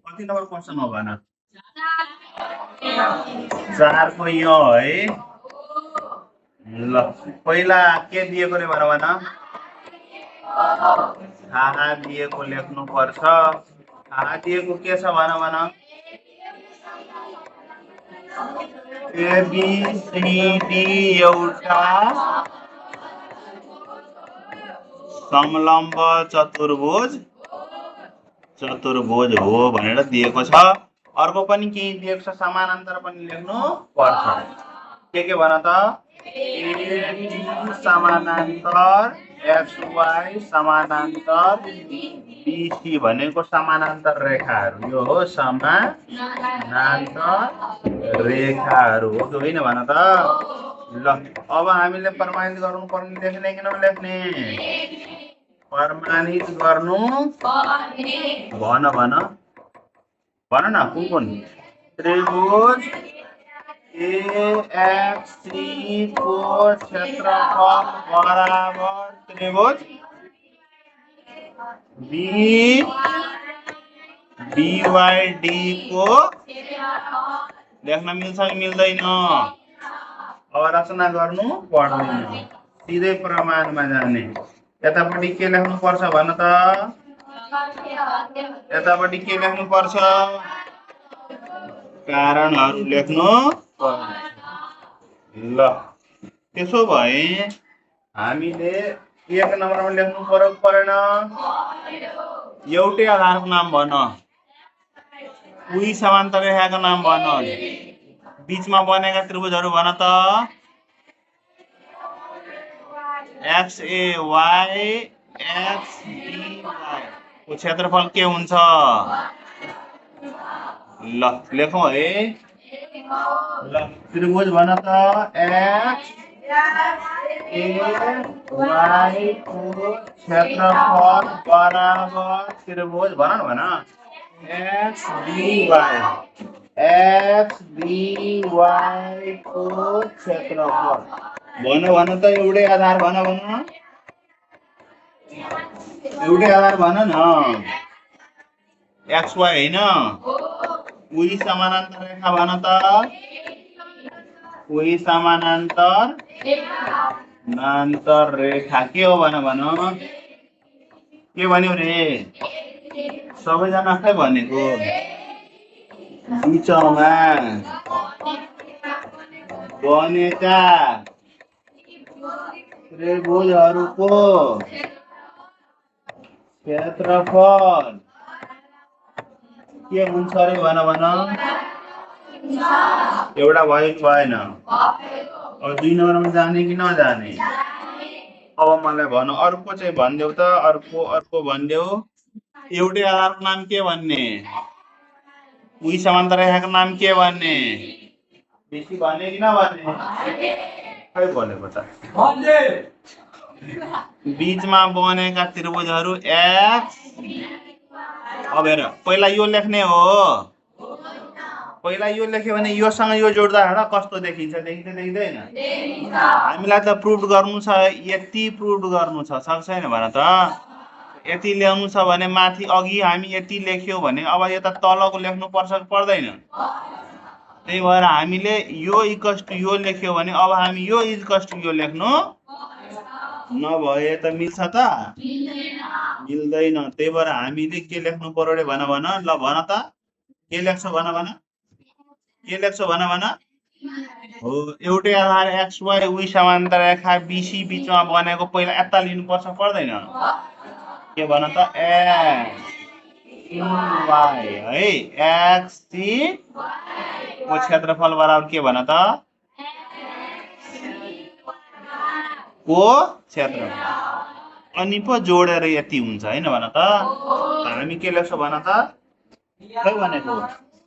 कति number question हो भन 4 को यो है ल पहिला के दिएको रे भन थाहा दिएको लेख्नु पर्छ थाहा दिएको के छ भन एबीसीडी एउटा समलम्ब चतुर्भुज हो भनेर दिएको छ अर्को पनि केही दिएको छ समानान्तर पनि लेख्नु पर्छ के भन त एबी समानान्तर XY समानान्तर BC भनेको समानान्तर रेखाहरू यो हो समानान्तर रेखाहरू हो कि होइन भन त ल अब हामीले प्रमाणित गर्नुपर्ने लेख्ने कि नलेख्ने प्रमाणित गर्नु भन न कुन त्रिभुज AXC को क्षेत्रफल बराबर त्रिभुज BYD को लेख्न मिल्छ कि मिल्दैन अब रचना गर्नु पर्दैन सिधै प्रमाणमा जाने यतापट्टि के लेख्नु पर्छ भन त यतापट्टि के लेख्नु पर्छ कारणहरू लेख्नु ल त्यसो भए हामीले 1 नम्बरमा लेख्नु पर्यो परेन एउटै आधारको नाम भन उही समान्तर रेखाको नाम भन बीचमा बनेका त्रिभुजहरू भन त XAY XBY को क्षेत्रफल के हुन्छ ल लेखौं है ल त्रिभुज भन त XAY को क्षेत्रफल बराबर त्रिभुज भन XBY को क्षेत्रफल भन त एउटै आधार भन एउटै आधार भन न XY हैन उही समानान्तर रेखा भन त उही समानान्तर रेखा के हो भन के भन्यो रे सबैजना खै भनेको बिचमा बनेका त्रिभुजहरूको क्षेत्रफल के हुन्छ रे भन एउटा भयो कि भएन अब 2 नम्बरमा जाने कि नजाने अब मलाई भन अर्को चाहिँ भन्देऊ त अर्को भन्देऊ एउटै आधारको नाम के भन्ने उही समान्तर रेखाको नाम के भन्ने बेसी भन्ने कि नभन्ने खै बोलेको त बीचमा बनेका त्रिभुजहरू X अब हेर पहिला यो लेख्ने हो पहिला यो लेख्यो भने योसँग यो जोड्दा हेर कस्तो देखिन्छ देखिँदैन हामीलाई त प्रुभ गर्नु छ यति प्रुभ गर्नु छ सक्दैन भन त यति ल्याउनु छ भने माथि अघि हामी यति लेख्यौ भने अब यता तलको लेख्नु पर्छ कि पर्दैन त्यही भएर हामीले यो इक्वल्स टु यो लेख्यो भने अब हामी यो इक्वल्स टु यो लेख्नु नभए त मिल्छ त मिल्दैन त्यही भएर हामीले के लेख्नु पर्यो रे भन ल भन त के लेख्छौ भन के लेख्छौ भन हो एउटै आधार XY उही समान्तर रेखा BC बीचमा बनेको पहिला यता लिनु पर्छ पर्दैन के भन त XY है XC को क्षेत्रफल बराबर के भन त को क्षेत्रफल अनि पो जोडेर यति हुन्छ हैन भन त हामी के लेख्छौ भन त खै भनेको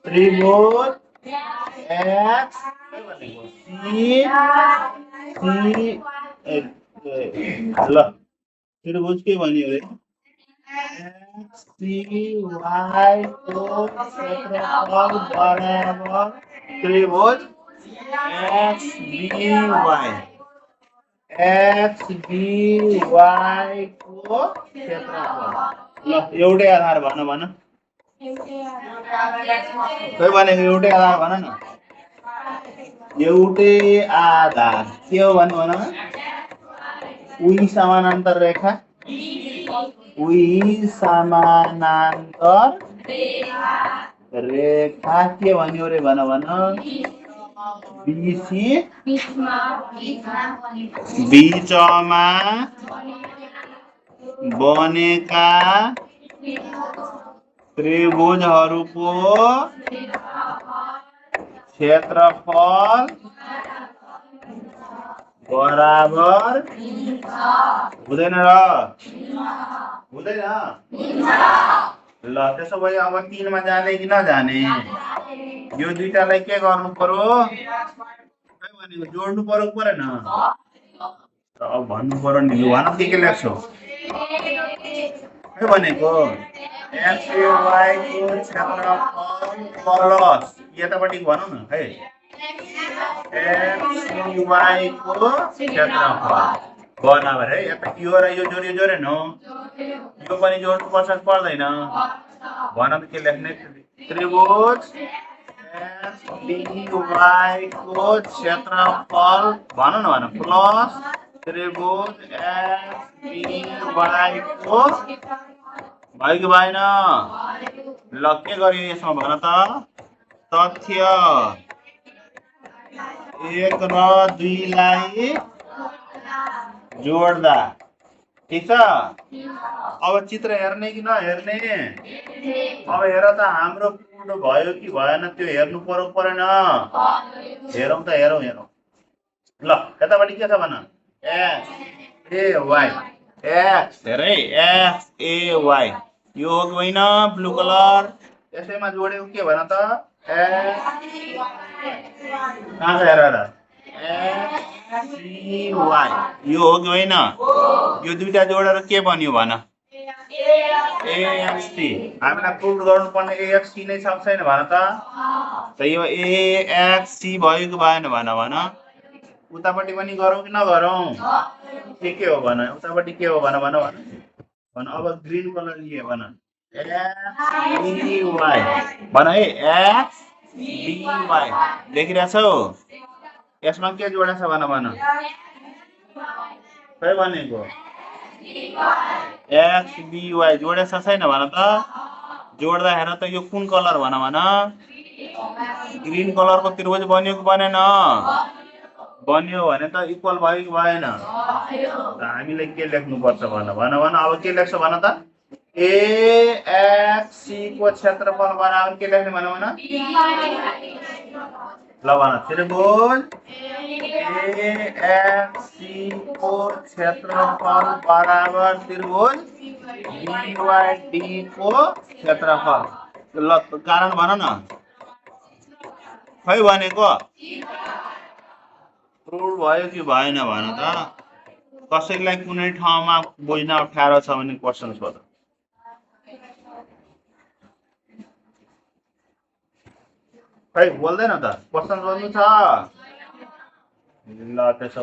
त्रिभुज X भनेको ल त्रिभुज के भन्यो रे XCY को क्षेत्रफल बराबर त्रिभुज XBY को क्षेत्रफल ल एउटै आधार भन खै भनेको एउटै आधार भन न। एउटै आधार के हो भन्नु भन। उही समानान्तर रेखा। उही समानान्तर रेखा के भन्यो रे भन भन। बिसी बिचमा बनेका त्रिभुजहरूको क्षेत्रफल बराबर हुँदैन र हुँदैन। ल त्यसो भए अब 3 मा जाने कि नजाने। यो दुईटालाई के गर्नु पर्यो खै भनेको जोड्नु पर्यो परेन। अब भन्नु पर्यो नि लु भन के लेख्छौ खै भनेको XAY को क्षेत्रफल प्लस यतापट्टि भनौँ न है XY को क्षेत्रफल बराबर है। यता यो र यो जोड्यो न यो पनि जोड्नु पर्छ कि पर्दैन भन त के लेख्ने। त्रिभुज XBY को क्षेत्रफल भन न भन प्लस त्रिभुज XBY को भयो कि भएन। ल के गर्यो यसमा भन त। तथ्य 1 र 2 लाई जोड्दा ठीक छ। अब चित्र हेर्ने कि नहेर्ने। अब हेर त हाम्रो पूर्ण भयो कि भएन त्यो हेर्नु पर्यो परेन। हेरौँ त हेरौँ। ल यतापट्टि के छ भन। XAY एक्स हेरे XAY यो हो कि होइन ब्लू कलर। यसैमा जोडेको के भन त कहाँ छ हेर XCY यो हो कि होइन। यो दुईटा जोडेर के बन्यो भन। AXT हामीलाई प्रुभ गर्नुपर्ने AXT नै छ छैन भन त यो AXC भयो कि भएन भन भन। उतापट्टि पनि गरौँ कि नगरौँ। के हो भन उतापट्टि के हो भन भन भन। अब ग्रीन कलर लिए भन XBY भन है XBY देखिरहेछौ। यसमा के जोडेछ भन भन खै भनेको XBY जोडेछ छैन भन त। जोड्दा हेर त यो कुन कलर भन भन। ग्रीन कलरको त्रिभुज बन्यो कि बनेन। बन्यो भने त इक्वल भयो कि भएन। हामीले के लेख्नु पर्छ भन भन भन। अब के लेख्छ भन त। AXC को क्षेत्रफल बराबर के लेख्ने भन भन। ल भन त्रिभुज AXC को क्षेत्रफल बराबर त्रिभुज BYD को क्षेत्रफल। ल कारण भन न खै भनेको प्रुभ भयो कि भएन भन त। कसैलाई कुनै ठाउँमा बुझ्न अप्ठ्यारो छ भने क्वेसन सोध। खै बोल्दैन त क्वेसन सोध्नु छ। ल त्यसो